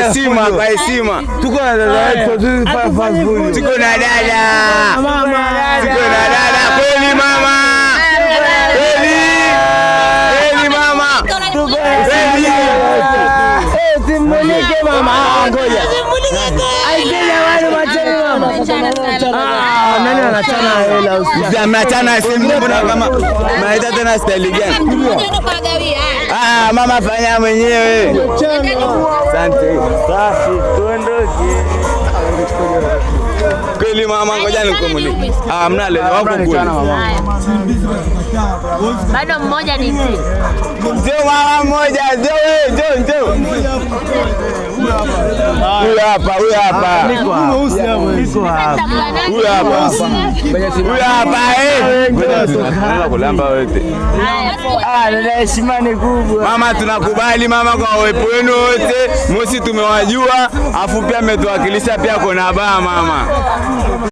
Heshima, kwa heshima. Tuko na dada yetu, Tuko na dada. Tuko na dada kweli mama. Kweli. Kweli mama. Kweli. Simulike mama, ngoja. Ah, nani anachana hela usiku? Mnachana simu, mbona kama mnaita tena style gani? Ah, mama fanya mwenyewe. Asante. Safi, tuondoke. Kweli mama, ngoja nikumulike. Ah, mnale wako kule. Bado mmoja ni mzee. Njoo mama mmoja, njoo wewe, njoo njoo. Huyu hapa, huyu hapa. Niko hapa. Huyu hapa. Huyu hapa eh. Tunaweza kulamba wote. Ah, dada, heshima ni kubwa. Mama, tunakubali mama kwa uwepo wenu wote. Mosi tumewajua, afu pia mmetuwakilisha pia kona baa mama.